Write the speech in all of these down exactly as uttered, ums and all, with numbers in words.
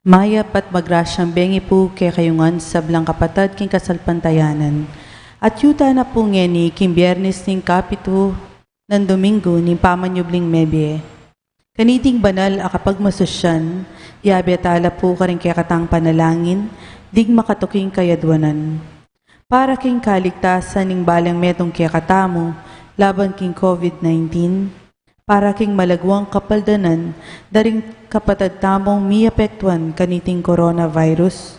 Mayap at magrasyang bengi pu kekayu ngan sablang kapatad king kasalpantayanan. At yu tana pu ngeni king Biyernes ning kapitu nang Domingo ning pamanyubling mebie. Kaniting banal a kapagmasusyan, yabe tala pu karing kekatang panalangin ding makatuking kayadwanan. Para king kaligtasan ning balang metung kekatamu laban king COVID nineteen, para king malagwang kapaldanan da ring kapatad tamung miapektuan kaniting coronavirus,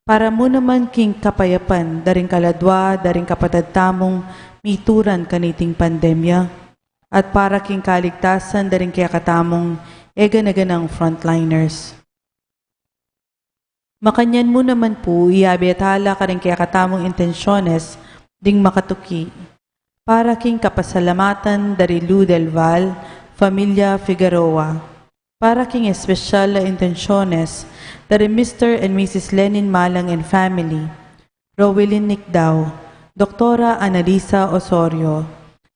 para mu naman king kapayapan da ring kaladwa da ring kapatad tamung mituran kaniting pandemya, at para king kaligtasan da ring kekatamung eganaganang frontliners. Makanyan mu naman pu, iyabe tala karing kekatamung intensyones ding makatuki. Para king kapasalamatan da ri Lu Del Val, familia Figueroa. Para king espesyal a intensyones da ri Mister and Missus Lenin Malang and family, Rowelyn Nicdao, Doktora Annalisa Osorio,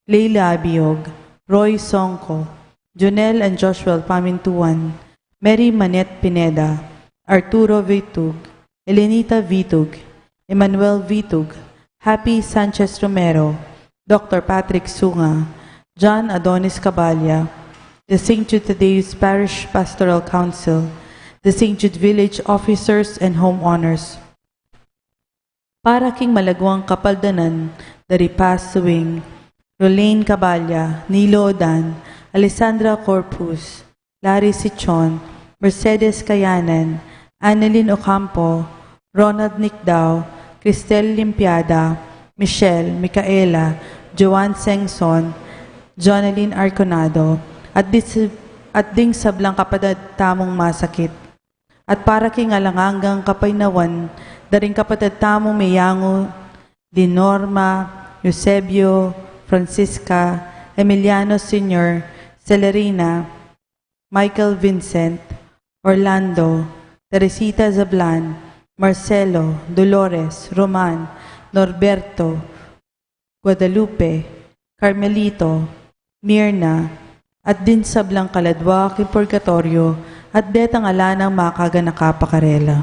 Leila Abiog, Roy Songco, Junel and Joshua Pamintuan, Mary Manette Pineda, Arturo Vitug, Elenita Vitug, Emmanuel Vitug, Happy Sanchez Romero, Doctor Patrick Sunga, John Adonis Caballa, the Saint Jude Thaddeus Parish Pastoral Council, the Saint Jude Village officers and homeowners. Para king malagwang kapaldanan da ri Pastor Wing, Rolane Caballa, Nilo Odan, Alessandra Corpus, Larry Sichon, Mercedes Kayanan, Annalyn Ocampo, Ronald Nicdao, Cristel Limpiada, Michelle, Micaela, Joanne Sengson, Jonalyn Arconado, at di-, at ding sablang kapatad tamung masakit. At para king alang anggang kapaynawan da ring kapatad tamung meyangu di Norma, Eusebio, Francisca, Emiliano Senior, Celerina, Michael Vincent, Orlando, Teresita Zablan, Marcelo, Dolores, Roman, Norberto, Guadalupe, Carmelito, Mirna, at ding sablang kaladwa king purgatoryo, at detang ala nang makaganaka pa karela.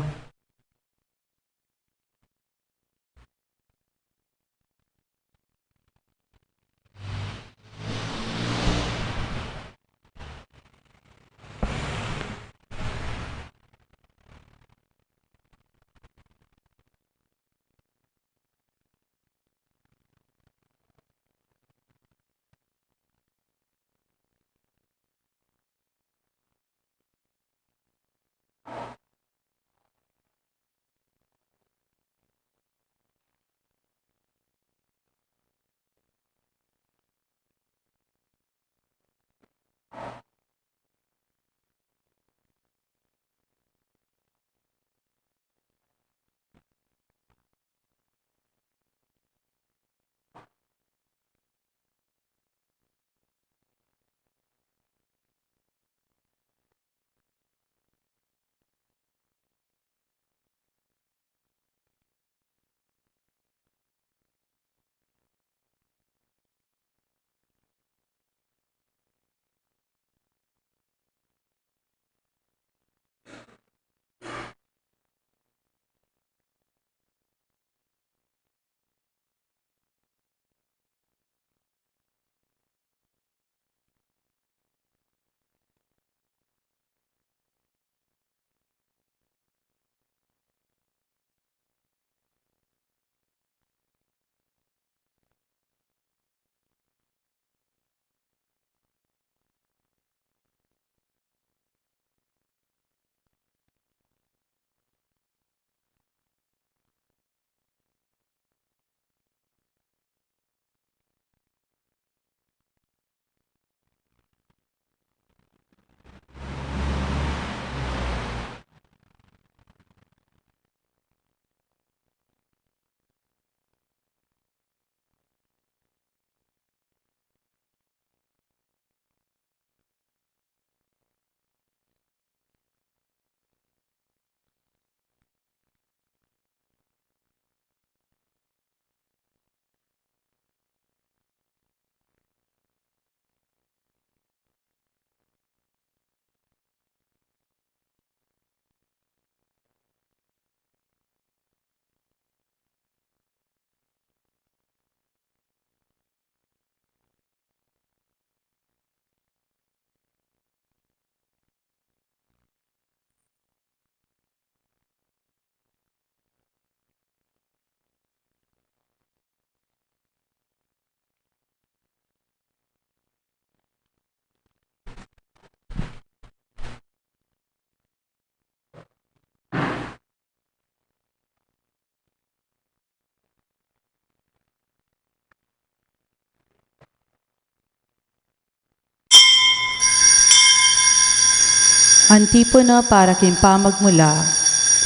Antipona para king pamagmula.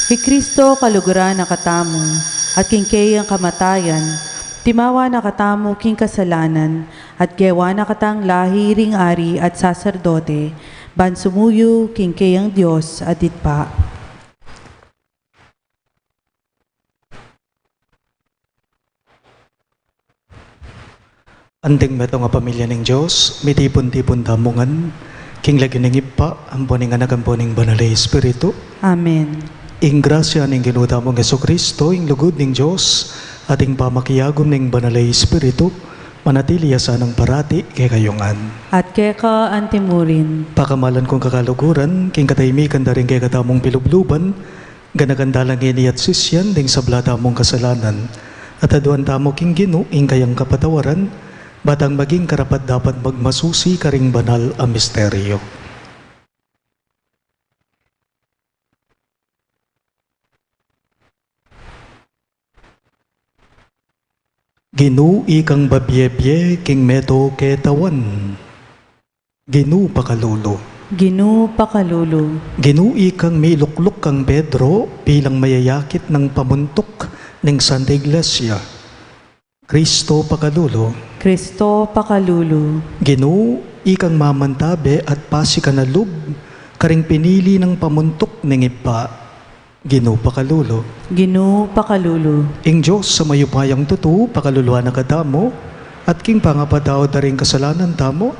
I Kristo kaluguran na katamu, at king keyang kamatayan, timawa na katamu king kasalanan, at gewa na katang lahi ring ari at saserdote, ban sumuyu king keyang Dios at Ibpa. Anting metung a pamilya ning Dios, mitipun-tipun tamu ngan king lagyu ning Ibpa, ampo ning Anak, ampo ning Banal a Espiritu. Amen. Ing grasya ning Ginu tamung Jesucristo, ing lugud ning Dios, at ing pamakiagum ning Banal a Espiritu, manatili ya sanang parati kekayu ngan. At keka antimurin. Pakamalan kung kakaluguran, king katahimikan da ring kekatamung pilubluban, ganakan da lang ini at sisian ding sabla tamung kasalanan, at aduan tamu king Ginu ing kayang kapatawaran, ba tang maging karapat-dapat magmasusi karing banal a misteryo. Ginu, ikang babie-bie king metung ketawan. Ginu, pakalulu. Ginu, pakalulu. Ginu, ikang milukluk kang Pedro bilang mayayakit nang pamuntuk ning Santa Iglesia. Kristo, pakalulu. Kristo, pakalulu. Ginu, ikang mamantabe at pasikan a lub karing pinili nang pamuntuk ning Ibpa. Ginu, pakalulu. Ginu, pakalulu. Ing Dios a mayupayang tutu, pakaluluan na katamu, at king pangapatawad da ring kasalanan tamu,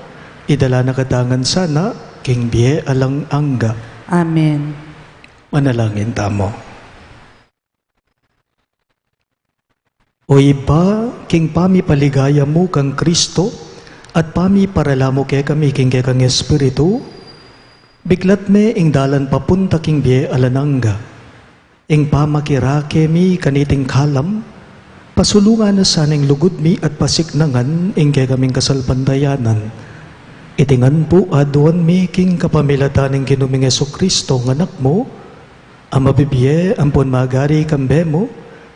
idala na kata ngan sana king bie alang angga. Amen. Manalangin tamu. O Ibpa, king pamipaligaya mu kang Kristo, at pamiparala mu kekami king kekang Espiritu, biklat me ing dalan papunta king bie alang angga. Ing pamakirake mi kaniting kalam, pasulungan na sana ing lugud mi at pasiknangan ing kekaming kasalpantayanan. Iti ngan pu aduan mi king kapamilatan ning Ginu ming Jesucristo, ing Anak mu, a mabibie ampon magari kambe mu,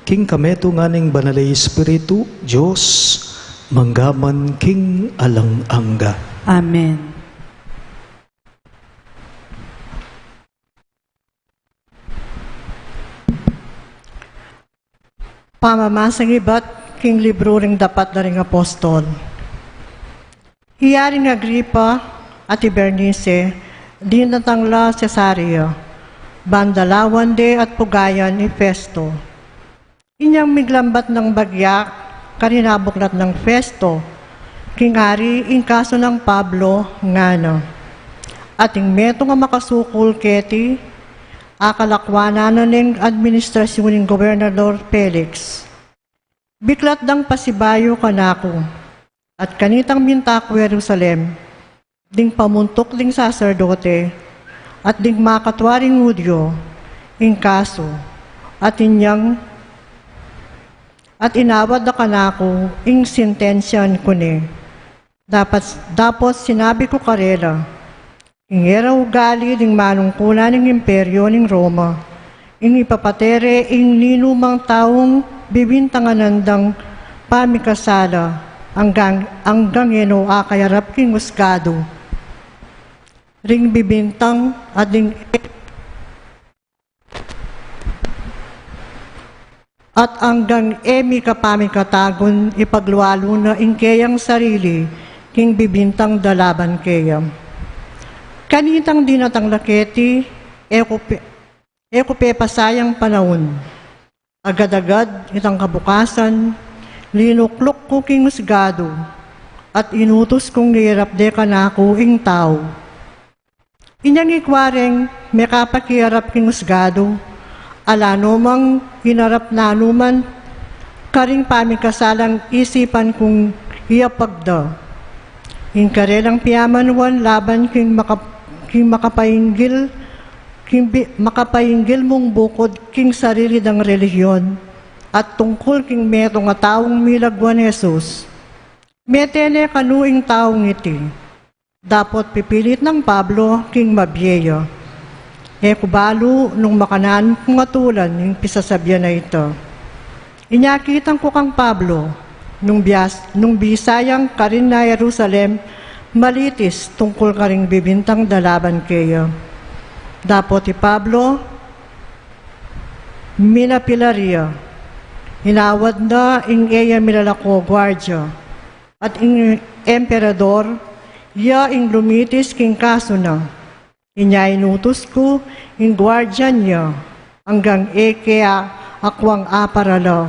king kametungan ning Banal a Espiritu, Dios, mangga man king alang angga. Amen. Pamamasang ibat king libru ring Dapat da ring Apostol. I Yaring Agripa at i Bernice, dinatang la Cesarea, ban dalawan de at pugayan i Festo. Inyang miglambat nang bagya, karin abuklat nang Festo king ari ing kasu nang Pablo, ngana. At ing metung a makasukul keti, akalakuanan na ning administrasyun ning Gobernador Felix. Biklat dang pasibayu kanaku, at kanitang minta ku Jerusalem, ding pamuntuk ding saserdote, at ding makatua ring Judio, ing kasu, at inyang, at inawad da kanaku ing sentensyan ku ne. Dapat, dapot sinabi ku karela, ing e ra ugali ding manungkulan ning Imperyo ning Roma, ing ipapate re ing ninumang taung bibintangan dang pamikasala, anggang, anggang e no akayarap king usgadu ring bibintang, at ding at anggang e mi kapamikatagun ipaglualu na ing keyang sarili king bibintang da laban keya. Kanitang dinatang la keti, e ku pe-, e ku pepasayang panaun. Agad-agad itang kabukasan, linukluk ku king usgadu, at inutus kung iyarap de kanaku ing tau. Inyang ikwa reng mekapakiarap king usgadu, ala no mang inarap nanu man karing pamikasalang isipan kung iyapag da. Ing karelang piamanuan laban king maka-, king makapainggil, king bi-, makapainggil mung bukod king sarili dang relihiyon, at tungkul king metung a taung milagwan Jesus. Mete ne kanu ing taung iti. Dapot pipilit nang Pablo king mabie ya. E ku balu nung makananu kung atulan ing pisasabian a ita. Inya kitang ku kang Pablo, nung bias-, nung bisa yang karin na Jerusalem, malitis tungkul karing bibintang da laban keya. Dapot i Pablo, minapilar ya, inawad na ing e ya milalako guardia, at ing emperador ya ing lumitis king kasu na. Inya inutus ku ing guardian ya, anggang e ke akuang aparala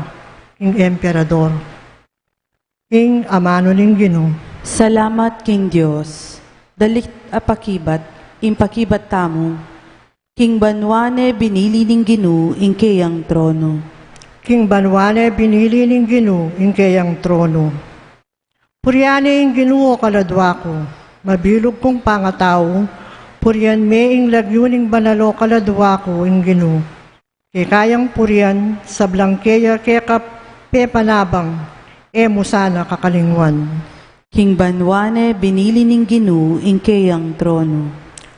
king emperador. Ing amanu ning Ginu. Salamat king Dios. Dalit a pakibat, ing pakibat tamu. King banua ne binili ning Ginu ing keyang trono. King banua ne binili ning Ginu ing keyang trono. Purian ne ing Ginu, o kaladua ku, mabilug kung pangatau, purian me ing lagyu ning banal, o kaladua ku, ing Ginu. Keka yang purian, sablang keya keka pepanabang, e mu sana kakalingwan. King banua ne binili ning Ginu ing keyang trono.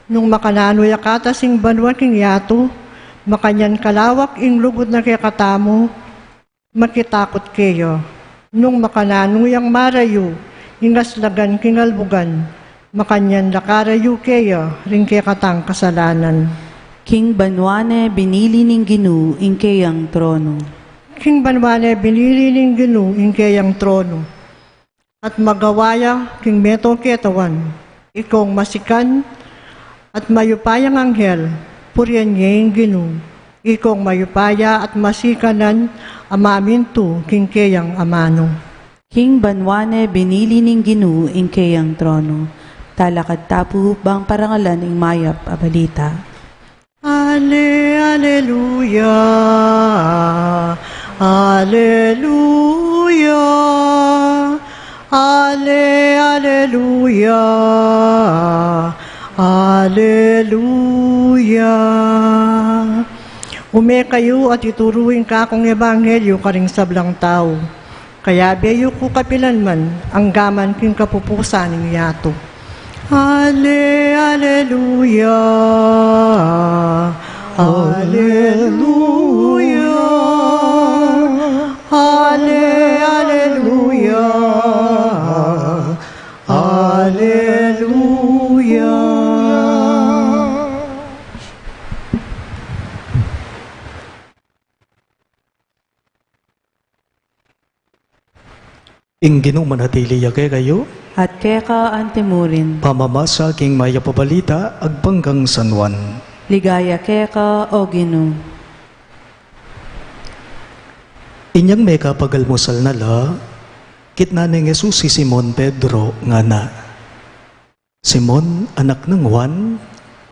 Nung makananu ya katas ing banua king yatu, makanyan kalawak ing lugud na kekatamu, makitakut keya. Nung makananu yang marayu ing aslagan king albugan, makanyan la karayu keya ring kekatang kasalanan. King banua ne binili ning Ginu ing keyang trono. King banua ne binili ning Ginu ing keyang trono. At magawa ya king meto ketawan, ikong masikan at mayupayang anghel, purian ye ing Ginu, ikong mayupaya at masikanan a mamintu king keyang amanu. King banua ne binili ning Ginu ing keyang trono. Talakad ta pu bang parangalan ing mayap a balita. Ale, aleluya, aleluya, ale, aleluya, aleluya. Ume kayu at ituru ing kakung ebanghelyu karing sablang tau. Kayabe yu ku kapilan man, anggaman king kapupusan ning yatu. Ale, aleluya, aleluya, ale, aleluya, aleluya. Ing Ginu manatili ya kekayu. At keka antimurin. Pamamasa king mayap a balita agpang kang San Juan. Ligaya keka, o Ginu. Inyang mekapagalmusal na la, kitnan neng Jesus i Simon Pedro, ngana, Simon, anak nang Juan,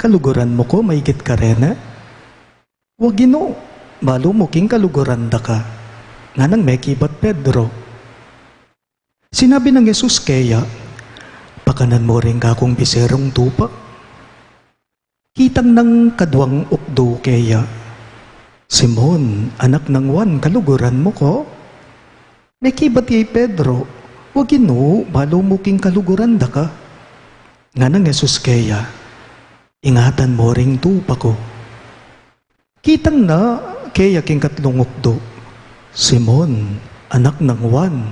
kaluguran mu ko maigit kareni? Wa, Ginu, balu mu king kaluguran da ka, nganang mekibat Pedro. Sinabi nang Jesus keya, pakanan mu ring kakung biserung tupa. Kitang nang kaduang ukdu keya, Simon, anak nang Juan, kaluguran mu ko? Mekibat ya i Pedro, wa, Ginu, balu mu king kaluguran da ka. Nganang Jesus keya, ingatan mu ring tupa ku. Kitang na keya king katlung ukdu, Simon, anak nang Juan,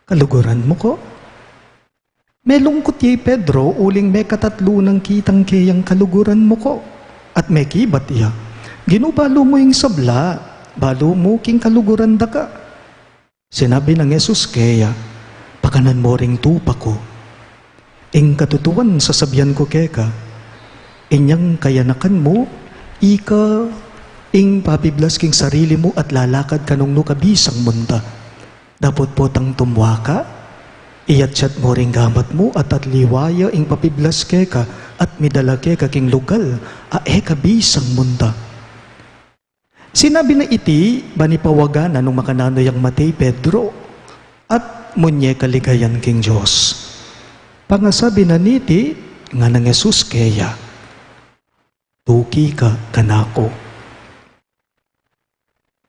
kaluguran mu ko? Melungkut ya i Pedro uling mekatatlu nang kitang keyang kaluguran mu ko. At mekibat ya, Ginu, balu mu ing sabla, balu mu king kaluguran da ka. Sinabi nang Jesus keya, pakanan mu ring tupa ku. Ing katutuan sasabian ku keka, inyang kayanakan mu, ika ing papiblas king sarili mu at lalakad kanung nu ka bisang munta. Dapot potang tumua ka, iyatyat mu ring gamat mu at atliwa ya ing papiblas keka at midala keka king lugal a e ka bisang munta. Sinabi na iti, ban ipawaga na nung makananu yang mate i Pedro, at munye kaligayan king Dios. Pangasabi na niti, nganang Jesus keya, tuki ka kanaku.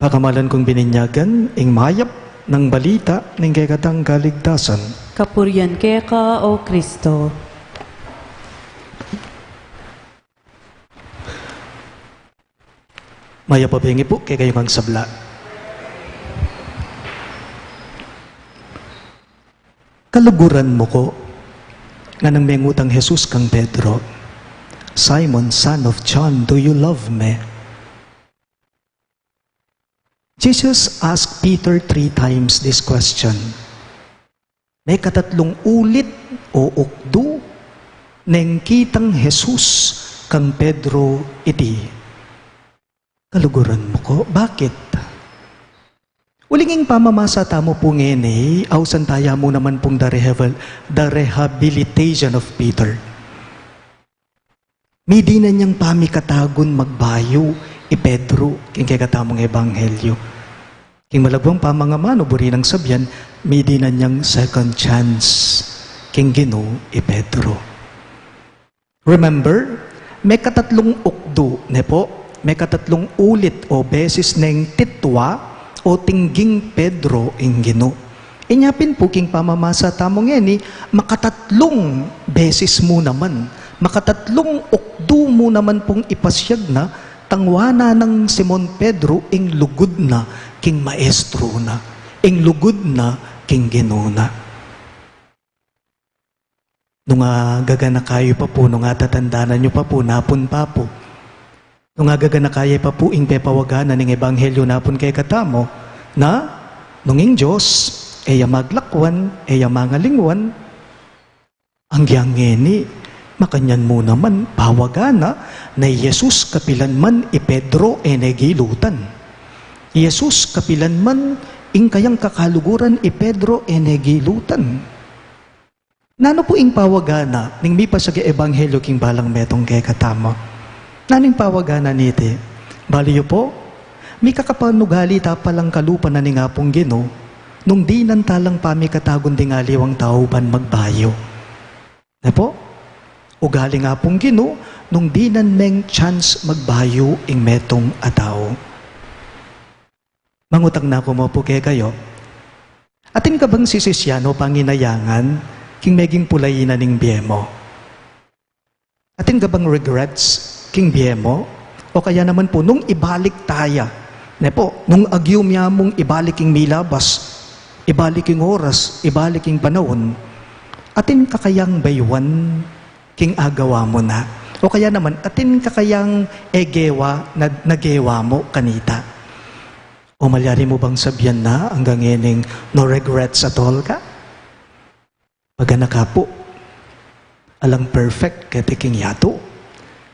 Pakamalan kung bininyagan, ing mayap nang balita ning kekatang kaligtasan. Kapurian keka, O Kristo. Mayap a bengi pu kekayu ngan sabla. Kaluguran mu ko, nganang mengutang Jesus kang Pedro. "Simon, son of John, do you love me?" Jesus asked Peter three times this question. Mekatatlung ulit o ukdu neng kitang Jesus kang Pedro iti, "Kaluguran mu ku?" Bakit? Uling ing pamamasa tamu pu ngeni, ausan taya mu naman pung the rehabil-, the rehabilitation of Peter. Midinan yang pamikatagun magbayu i Pedro king kekatamung ebanghelyo. King malagwang pamangamanu, buri nang sabian, midinan yang second chance king Ginu i Pedro. Remember, mekatatlung ukdu, ne pu? Mekatatlung ulit o beses neng titwa o tingging Pedro ing Ginu. Inya pin pu king pamamasa tamu ngeni, makatatlung beses mu naman, makatatlung ukdu mu naman pung ipasiag na, tangwanan nang Simon Pedro ing lugud na king maestro na, ing lugud na king Ginu na. Nung agaganaka yu pa pu, nung atatandanan yu pa pu, napun pa pu. Nung agaganaka yu pa pu, ing pepawagan na ning ebanghelyo napun kekatamu, na nung ing Dios e ya maglakwan, e ya mangalingwan, anggyang ngeni, makanyan mu naman, pawagan na, na i Jesus kapilan man i Pedro e ne gilutan. I Jesus kapilan man ing kayang kakaluguran i Pedro e ne gilutan. Nanu pu ing pawagan na ning mipasiag a ebanghelyo king balang metung kekatamu? Nanu ing pawagan na niti? Bale yu pu, mikakapanugali ta palang kalupa na ning Apung Ginu, nung dinan ta lang pamikatagun ding aliwang tau ban magbayu. Ne pu? Ugaling Apung Ginu, nung dinan meng chance magbayu ing metung a tau. Mangutang na ku mu pu kekayu. Atin ka bang sisisyan o panginayangan king meging pulayi na ning bie mu? Atin ka bang regrets king bie mu? O kaya naman pu, nung ibalik taya, ne pu, nung agyu mya mung ibalik ing milabas, ibalik ing oras, ibalik ing panaun, atin ka kayang bayuan king agawa mu na? O kaya naman, atin ka kayang e gewa na, na gewa mu kanita? O malyari mu bang sabian na anggang ngening no regrets at all ka? Maganaka pu. Alang perfect keti king yatu.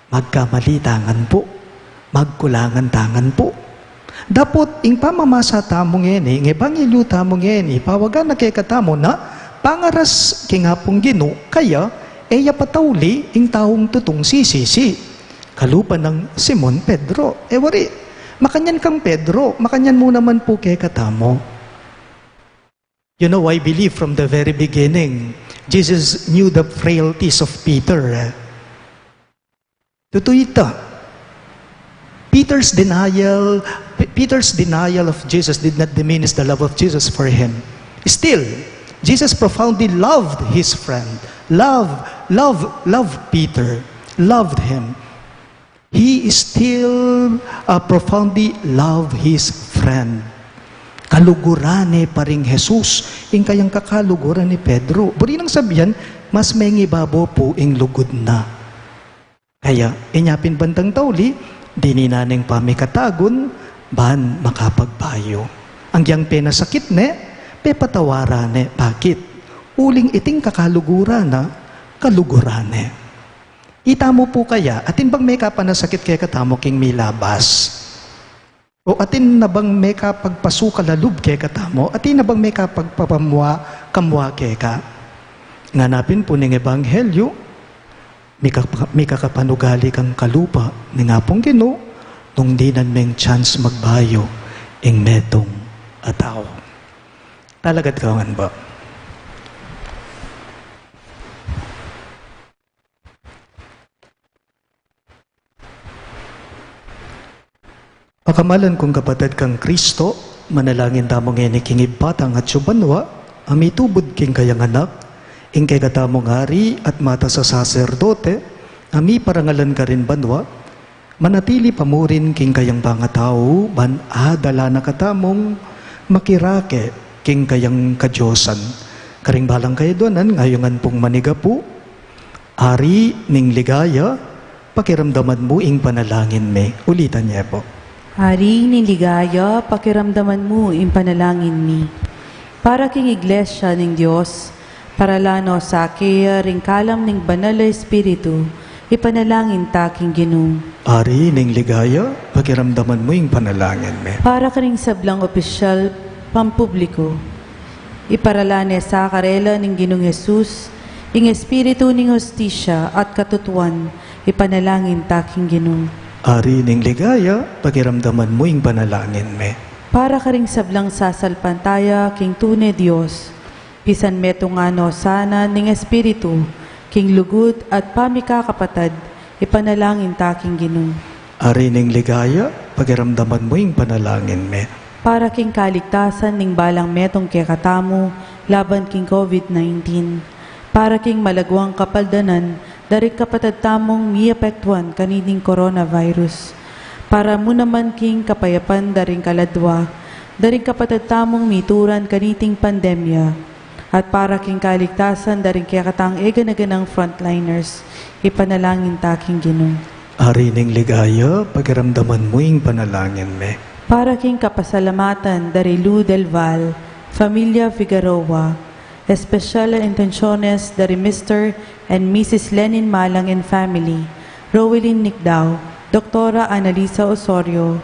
Magkamali tangan pu. Magkulangan tangan pu. Dapot ing pamamasa tamu ngeni, ing ebanghelyu tamu ngeni, pawagan na kekatamu na pangaras king Apung Ginu, kaya e ya patauli ing taung tutung sisisi. Kalupa nang Simon Pedro. E wari, makanyan kang Pedro, makanyan mu naman pu kekatamu. You know, I believe from the very beginning, Jesus knew the frailties of Peter, eh. Tutu ita. Peter's denial, P-, Peter's denial of Jesus did not diminish the love of Jesus for him. Still, Jesus profoundly loved his friend. Love, love, love Peter. Loved him. He still, uh, profoundly love his friend. Kaluguran ne pa ring Jesus ing kayang kakaluguran i Pedro. Buri nang sabian, mas mengi babo pu ing lugud na. Kaya, inya pin bantang tauli, dininan neng pamikatagun ban makapagbayu. Anggyang penasakit ne, pepatawaran ne. Bakit? Uling iting kakaluguran na, kaluguran ne. Ita mu pu kaya, atin bang mekapanasakit kekatamu king milabas? O atin na bang mekapagpasuka lalub kekatamu? Atin na bang mekapagpapamua, kamua keka? Ngana pin pu ning ebanghelyu, mikaka-, mikakapanugali kang kalupa ning Apung Ginu, nung dinan meng chance magbayu ing metung a tau. Talagad kayu ngan ba? Pakamalan kung kapatad kang Kristo, manalangin tamu ngeni king Ibpa tang atsu banua, a mitubud king kayang Anak, ing kekatamung Ari at Mata a Saserdote, a miparangalan karin banua, manatili pa murin king kayang pangatau, ban adala na katamung makirake king kayang kadiosan. Karing balang kayaduanan, ngayungan pung manigapu, Ari ning ligaya, pakiramdaman mu ing panalangin mi. Ulitan ye pu. Ari ning ligaya, pakiramdaman mu ing panalangin mi. Para king Iglesia ning Dios, para la no sa keya ring kalam ning Banal a Espiritu, ipanalangin ta king Ginu. Ari ning ligaya, pakiramdaman mu ing panalangin mi. Para karing sablang opisyal pampubliku, iparala ne sa karela ning Ginung Jesus, ing espiritu ning hustisya at katutuan, ipanalangin ta king Ginu. Ari ning ligaya, pakiramdaman mu ing panalangin mi. Para karing sablang sasalpantaya king tune Dios, pisan metung no sana ning espiritu, king lugud at pamikakapatad, ipanalangin ta king Ginu. Ari ning ligaya, pakiramdaman mu ing panalangin mi. Para king kaligtasan ning balang metung kekatamu, laban king COVID nineteen. Para king malagwang kapaldanan, da ring kapatad tamung miapektuan kaniting coronavirus. Para mu naman king kapayapan da ring kaladwa, da ring kapatad tamung mituran kaniting pandemya. At para king kaligtasan da ring kekatang e gana-ganang frontliners, ipanalangin ta king Ginu. Ari ning ligaya, pakiramdaman mu ing panalangin mi. Para king kapasalamatan da ri Lu Del Val, Familia Figueroa, espesyal a intensyones da ri Mister and Missus Lenin Malang and family, Rowelyn Nicdao, Doktora Annalisa Osorio,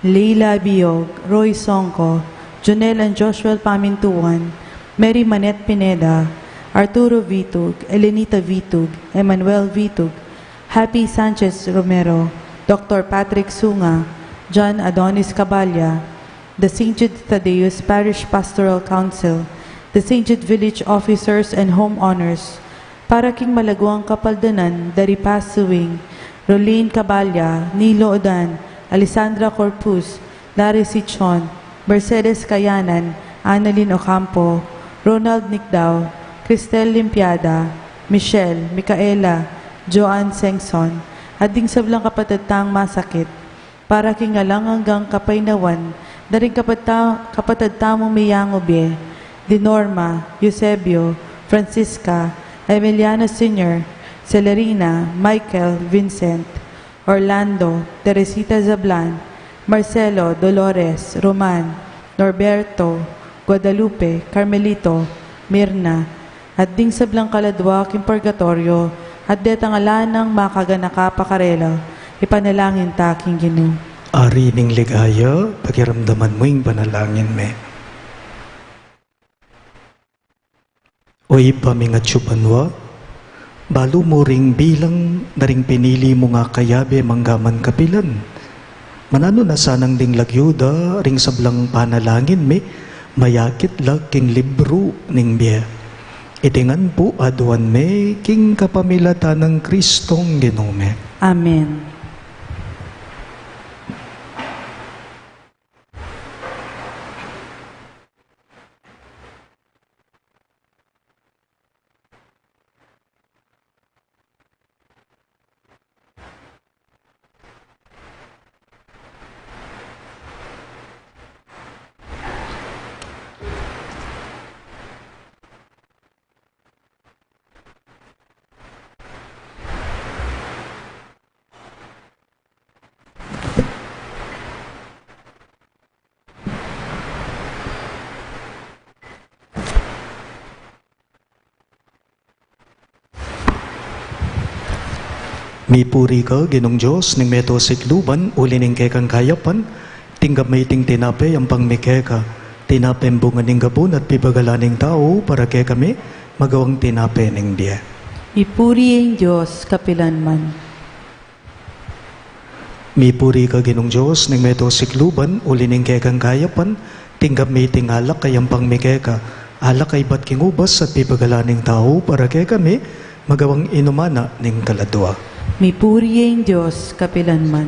Leila Biog, Roy Songco, Junel and Joshua Pamintuan, Mary Manette Pineda, Arturo Vitug, Elenita Vitug, Emmanuel Vitug, Happy Sanchez Romero, Doctor Patrick Sunga, John Adonis Caballa, the Saint Jude Thaddeus Parish Pastoral Council, the Saint Jude Village Officers and Homeowners, para king malagwang kapaldanan da ri Pasuing, Rolene Caballa, Nilo Odan, Alessandra Corpus, Larry Sichon, Mercedes Kayanan, Annalyn Ocampo, Ronald Nicdao, Cristel Limpiada, Michelle, Micaela, Joanne Sengson, at ding sablang kapatad tang masakit, para king alang anggang kapaynawan, da ring kapata-, kapatad tamung miyangubie, di Norma, Eusebio, Francisca, Emiliano Senior, Celerina, Michael, Vincent, Orlando, Teresita Zablan, Marcelo, Dolores, Roman, Norberto, Guadalupe, Carmelito, Mirna, at ding sablang kaladwa king purgatoryo, at detang ala nang makaganaka pa karela, ipanalangin ta king Ginu. Ari ning ligaya, pakiramdaman mu ing panalangin mi. O Ibpa ming atsu banua, balu mu ring bilang da ring pinili mung akayabe manggaman kapilan. Mananu na sanang ding lagyu da ring sablang panalangin mi, mayakit la king libru ning bie. Iti ngan pu aduan mi king kapamilatan nang Kristong Ginu mi. Amen. Mipuri ka, Ginung Dios ning meto sikluban, uli ning kekang kayapan, tinggap mi iting tinape, yampang mi keka, tinapeng bunga ning gabun at pibagalan ning tau, para kekami, magawang tinape ning bie. Mipuri ing Dios kapilan man. Mipuri ka, Ginung Dios ning meto sikluban, uli ning kekang kayapan, tinggap mi iting alak a yampang mi keka, alak a ibat king ubas at pibagalan ning tau, para kekami, magawang inuman na ning kaladua. Mipuri ing Dios kapilan man.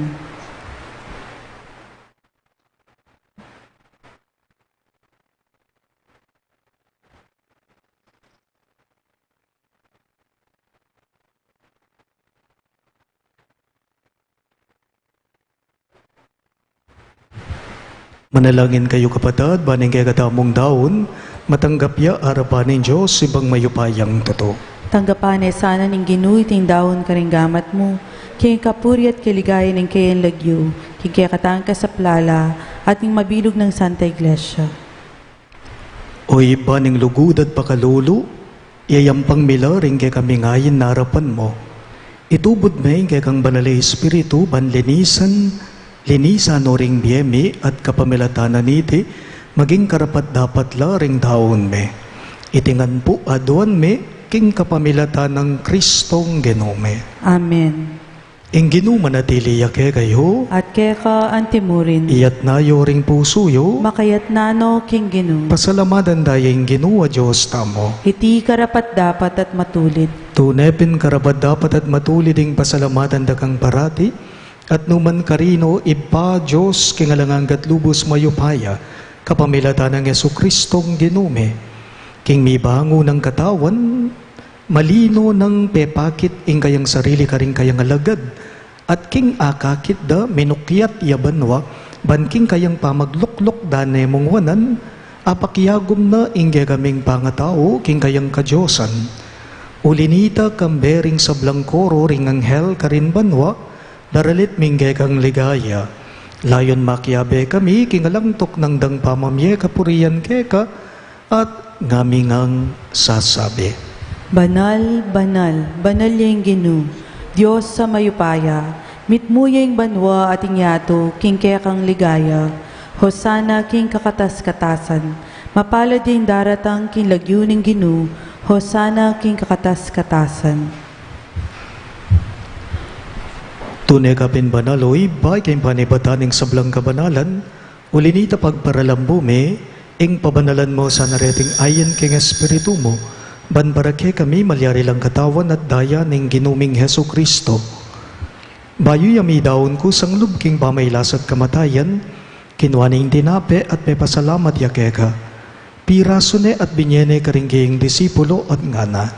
Manalangin kayu, kapatad, ban ing kekatamung daun, matanggap ya arapan ning Dios, Ibpang mayupayang tutu. Tanggapan ne sana ning Ginu iting daun karing gamat mu, king kapurian at kaligayan ning kayang lagyu, king kekatang kasaplalan, at ning mabilug nang Santa Iglesia. O Ibpa ning lugud at pakalulu, iyayampang mi la ring kekaming ain king arapan mu. Itubud me ing kekang Banal a Espiritu, ban linisan, linisan no ring bie mi at kapamilatan na niti, maging karapat-dapat la ring daun mi. Iti ngan pu aduan mi, king kapamilatan nang Kristong Ginu mi. Amen. Ing Ginu manatili ya kekayu. At keka antimurin. Iyatas yu ring pusu yu. Makayatas no king Ginu. Pasalamatan da ya ing Ginu a Dios tamu. Iti karapat-dapat at matulid. Tune pin karapat-dapat at matulid ing pasalamatan da kang parati, at nukarin man, Ibpa, Dios king alang angga at lubus mayupaya, kapamilatan nang Jesukristong Ginu mi. King mibangun nang katawan, malino nang pepakit ing kayang sarili karing kayang alagad, at king akakit da minukyat ya banua, ban king kayang pamaglukluk da ne mung wanan, apakiagum na ing kekaming pangatau king kayang kadiosan. Uli nita kambe ring sablang koro ring anghel karin banua, daralit mi ing kekang ligaya. Layun makiabe kami king alang tuknang dang pamamie kapurian keka, at ngami ngang sasabi. Banal, banal, banal ya ing Ginu, Dios a mayupaya, mitmu ya ing banua at ing yatu king kekang ligaya. Hosana king kakatas-katasan. Mapalad ya ing daratang king lagyu ning Ginu. Hosana king kakatas-katasan. Tune ka pin banal, o Ibpa, ika ing panibatan ning sablang kabanalan, uli nita pagparalambu mi, ing pabanalan mu sana reting ain king Espiritu mu, ban para kekami malyari lang katawan at daya ning Ginu ming Jesucristo. Bayu ya midaun kusang lub king pamailas at kamatayan, kinua ne ing tinape at pepasalamat ya keka. Pirasu ne at binie ne karing kayang disipulo at ngana: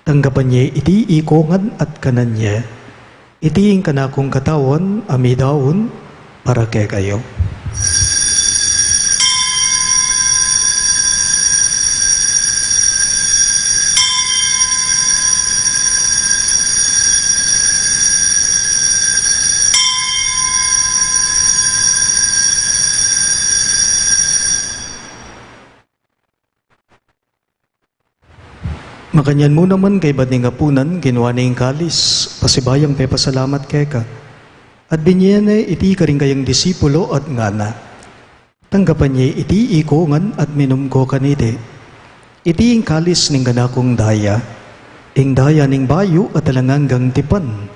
Tanggapan ye iti ikongan at kanan ye. Iti ing kanakung katawan a midaun para kekayu. Makanyan mu naman kaybat ning apunan, kinua ne ing kalis, pasibayung pepasalamat keka, at binie ne iti karing kayang disipulo at ngana: Tanggapan ye iti ikongan at minum ko kaniti. Iti ing kalis ning kanakung daya, ing daya ning bayu at alang anggang tipan,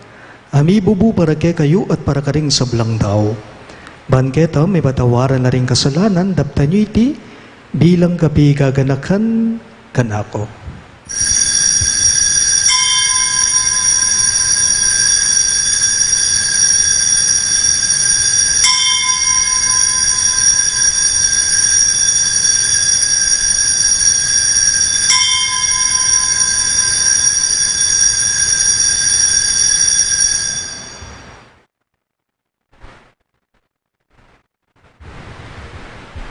a mibubu para kekayu at para karing sablang tau. Ban keta mipatawaran la ring kasalanan, daptan yu iti bilang kapigaganakan kanaku.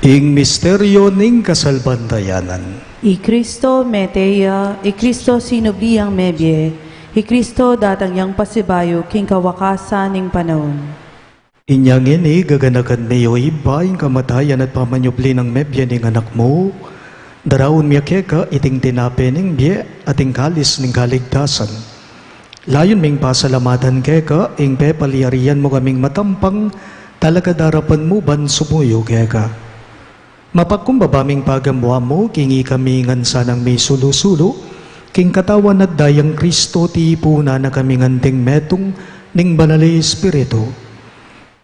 Ing misteryu ning kasalpantayanan. I Kristo mete ya, i Kristo sinubli yang mebie, i Kristo datang yang pasibayu king kawakasan ning panaun. Inya ngeni gaganakan mi, o Ibpa, ing kamatayan at pamanyubli nang mebie ning Anak mu, daraun mi keka iting tinape ning bie at ing kalis ning kaligtasan. Layun ming pasalamatan keka ing pepalyarian mu kaming matampang talakad arapan mu ban sumuyu keka. Mapakumbaba ming pagamuan mu king ikami ngan sanang misulu-sulu king katawan at dayang Kristo, tipunan na kaming anting metung ning Banal a Espiritu.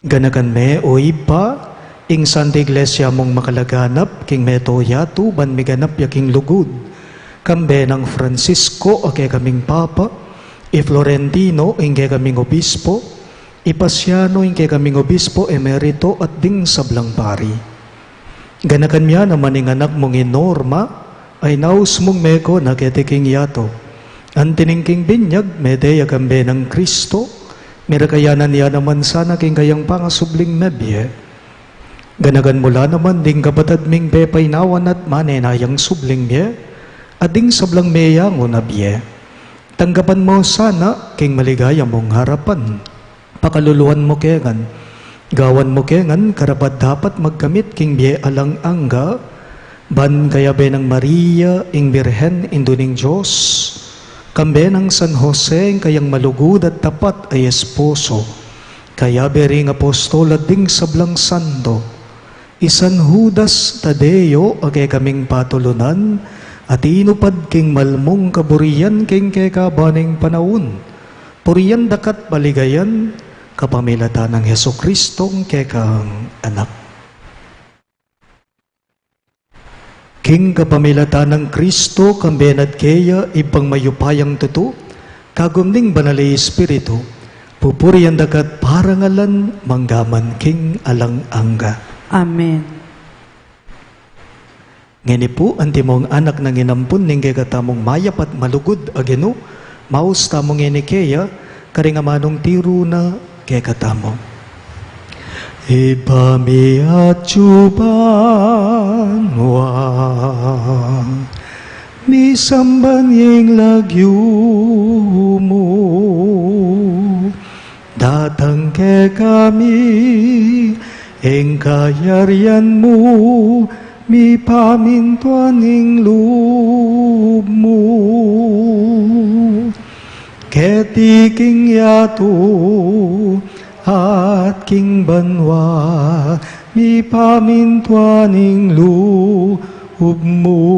Ganakan me, o Ibpa, ing Santa Iglesia mung makalaganap king meto yatu ban miganap ya king lugud, kambe nang Francisco a kekaming Papa, i Florentino ing kekaming Obispo, i Pasiano ing kekaming Obispo Emerito at ding sablang pari. Ganakan mu ya naman ing anak mung i Norma, a inaus mung meko na keti king yatu. Anti ning king binyag, mete ya kambe nang Kristo, mirakayanan ya naman sana king kayang pangasubling mebie. Ganakan mu la naman ding kapatad ming pepainawan at manenayang subling mie, at ding sablang meyangu na bie. Tanggapan mu sana king maligaya mung arapan. Pakaluluan mu ke ngan. Gawan mu ke ngan karapat-dapat magkamit king bie alang angga, ban kayabe nang Maria, ing Birhen, Indu ning Dios, kambe nang San Jose, ing kayang malugud at tapat a esposo, kayabe ring apostol at ding sablang santo, i San Judas Tadeo a kekaming patulunan, a tinupad king malmung kaburian king kekaban ning panaun. Purian da ka at paligayan, kapamilatan nang Jesucristong kekang Anak. King kapamilatan nang Kristo, kambe na at keya, Ibpang mayupayang tutu, kagum ning Banal a Espiritu, pupurian da ka at parangalan, manggaman king alang angga. Amen. Ngeni pu, antimong anak nang inampun ning kekatamung mayap at malugud a Ginu, maus tamu ngeni keya, karing amanung tiru na kekatamu. Ibpa mi atsu banua, misamban ya ing lagyu mu, datang kekami ing kayarian mu, mipamintuan ing lub mu keti king yatu at king banua. Mipamintuan ing lub mu,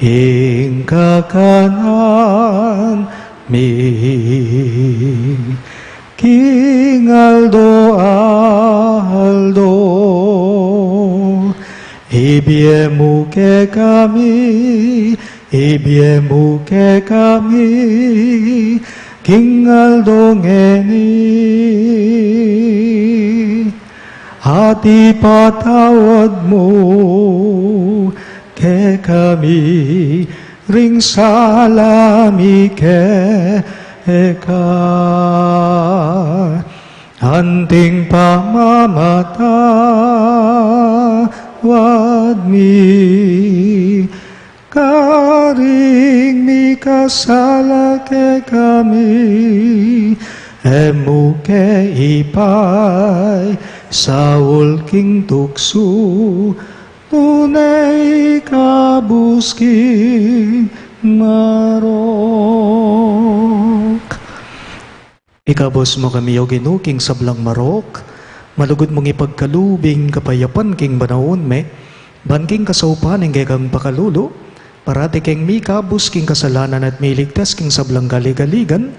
ing kakanan mi king aldo-aldo, ibie mu kekami, ibie mu kekami king aldo ngeni, at ipatawad mu kekami ring sala mi keka, anting pamamatawad mi karing mikasala kekami, e mu ke ipaisaul king tuksu, nune ikabus king marok. Ikabus mu kami, O Ginu, king sablang marok, malugud mung ipagkalub ing kapayapan king panaun mi, ban king kasaupan ning kekang pakalulu, parati keng mikabus king kasalanan at miligtas king sablang kaligaligan,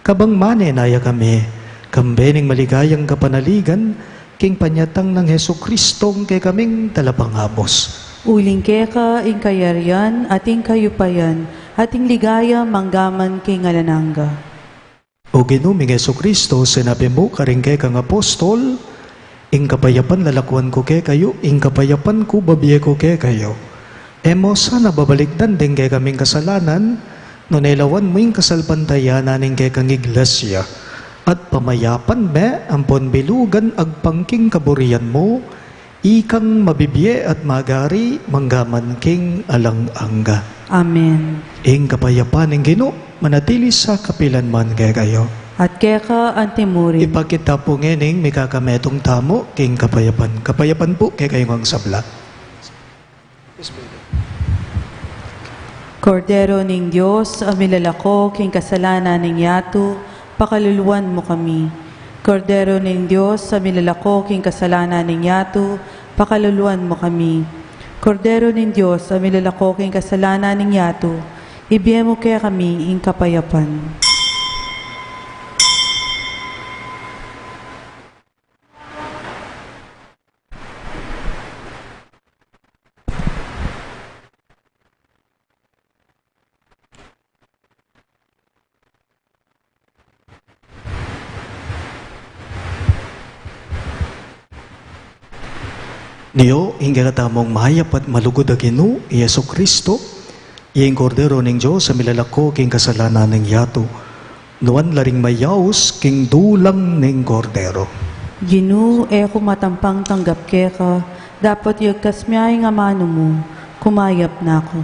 kabang manenaya kami kambe ning maligayang kapanaligan, king panyatang nang Jesucristong kekaming Talapangabus. Uling keka ing kayarian, at ing kayupayan, at ing ligaya, manggaman king alang angga. O Ginu ming Jesucristo, sinabi mu karing kekang apostol, ing kapayapan lalakuan ku kekayu, ing kapayapan ku babie ku kekayu. E mu sana babalikdan ding kekaming kasalanan, nune lawan mu ing kasalpantayanan ning kekang iglesia, at pamayapan me ampon bilugan agpang king kaburian mu, ikang mabibie at magari manggaman king alang angga. Amen. Ing kapayapan ning Ginu manatili sa kapilan man kekayu. At keka antimurin. Ipakit ta pu ngening mikakametung tamu king kapayapan. Kapayapan pu kekayu ngang sabla. Kordero ning Dios, a milalako king kasalanan ning yatu, pakaluluan mu kami. Kordero ning Dios, a milalako king kasalanan ning yatu, pakaluluan mu kami. Kordero ning Dios, a milalako king kasalanan ning yatu, ibie mu kekami ing kapayapan. Nio, ing kekatamung mayap at malugud a Ginu, i Jesucristo, iya ing Kordero ning Dios, a milalako king kasalanan ning yatu. Nuan la ring mayaus king dulang ning Kordero. Ginu, e ku matampang tanggap keka, dapot yagkas me ing amanu mu, kumayap na ku.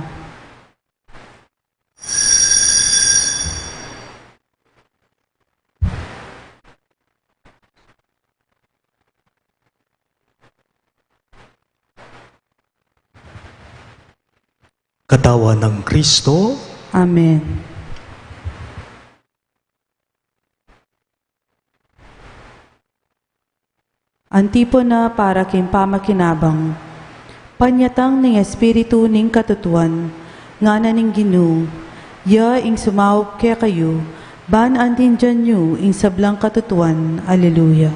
Katawan nang Kristo. Amen. Antipona para king pamakinabang. Panyatang ning Espiritu ning katutuan, ngana ning Ginu, ya ing sumaup kekayu, ban antindian yu ing sablang katutuan. Aleluya.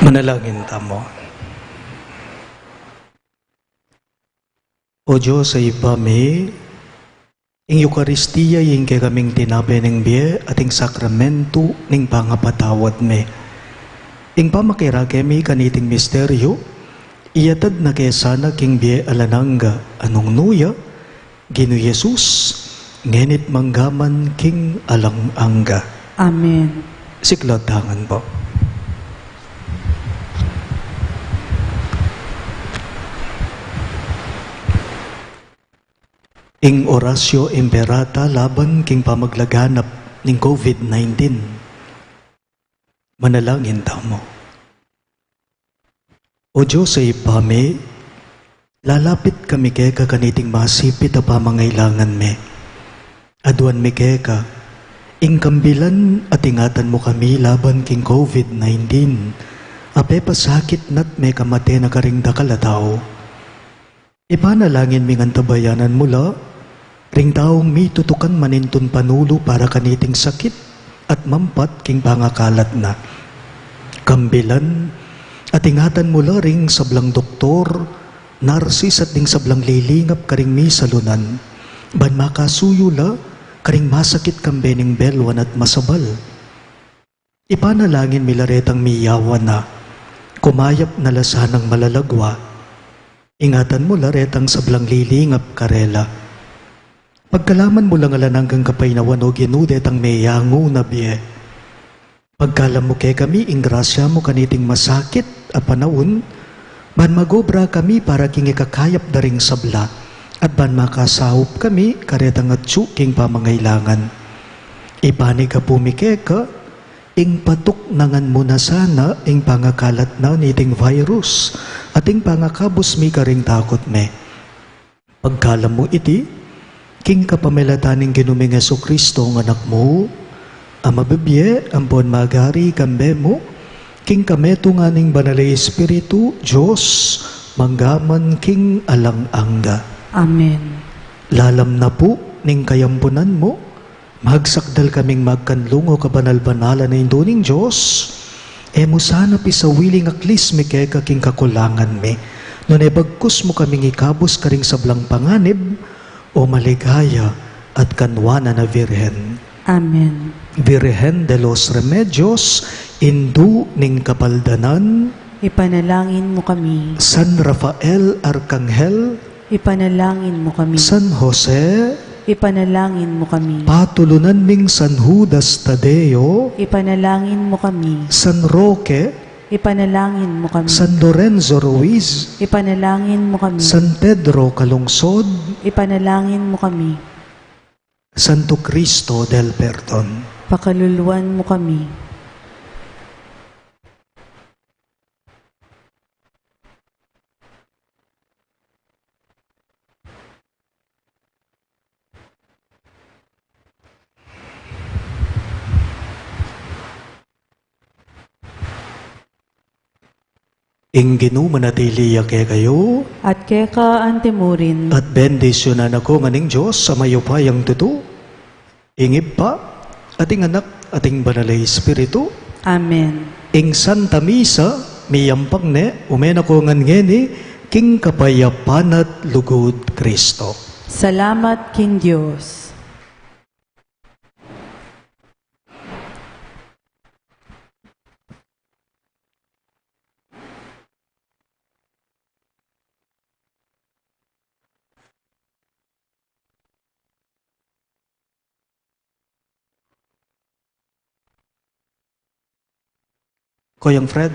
Manalangin tamu. O Dios a Ibpa mi, ing Eukaristia ing kekaming tinape ning bie at ing sakramentu ning pangapatawad mi. Ing pamakirake mi kaniting misteryu, iyatad na ke sana king bie alang angga, nung nu ya, Ginu Jesus, ngeni't manggaman king alang angga. Amen. Siklaud tamu ngan pu. Ing Oratio Imperata laban king pamaglaganap ning COVID nineteen. Manalangin tamu. O Dios a Ibpa mi, lalapit kami keka kaniting masipit a pamangailangan mi. Aduan mi keka, ing kambilan at ingatan mu kami laban king COVID nineteen, a pepasakit na't mekamate na karing dakal a tau. Ipanalangin mi ngan tabayanan mu la ring taung mitutukan manintun panulu para kaniting sakit at mampat king pangakalat na. Kambilan at ingatan mu la ring sablang doktor, narsis at ding sablang lilingap karing misalunan, ban makasuyu la karing masakit kambe ning belwan at masabal. Ipanalangin mi la retang miyawan na, kumayap na la sanang malalagwa. Ingatan mu la retang sablang lilingap karela. Pagkalaman mu lang alang anggang kapaynawan, o Ginu, detang meyangu na bie. Pagkalam mu kekami ing grasya mu kaniting masakit a panaun, ban magobra kami para king ikakayap da ring sabla, at ban makasaup kami karetang atyu king pamangailangan. Ipanyawad mi keka, ing patuknangan mu na sana ing pangakalat na niting virus, at ing pangakabus mi karing takut mi. Pagkalam mu iti, king kapamilatan ning Ginu ming Jesucristo, ing Anak mu, a mabibie ampon magari kambe mu, king kametungan ning Banal a Espiritu, Dios, manggaman king alang angga. Amen. Lalam na pu ning kayampunan mu, magsakdal kaming magkanlung, o kabanal-banalan a Indu ning Dios, e mu sana pisawili ing aklis mi keka king kakulangan mi, nune bagkus mu kaming ikabus karing sablang panganib, o maligaya at kanwanan a Virgen. Amen. Virgen de los Remedios, Indu ning Kapaldanan, ipanalangin mu kami. San Rafael Arkanghel, ipanalangin mu kami. San Jose, ipanalangin mu kami. Patulunan ming San Judas Tadeo, ipanalangin mu kami. San Roque, ipanalangin mu kami. San Lorenzo Ruiz, ipanalangin mu kami. San Pedro Calungsod, ipanalangin mu kami. Santo Cristo del Perdon, pakaluluan mu kami. Ing Ginu manatili ya kekayu. At keka antimurin. At bendisyunan na kayu ngan ning Dios a mayupayang tutu, ing Ibpa, at ing Anak, at ing Banal a Espiritu. Amen. Ing Santa Misa, miyampang ne, ume na kayu ngan ngeni, king kapayapan at lugud Kristo. Salamat king Dios. Koyang Fred.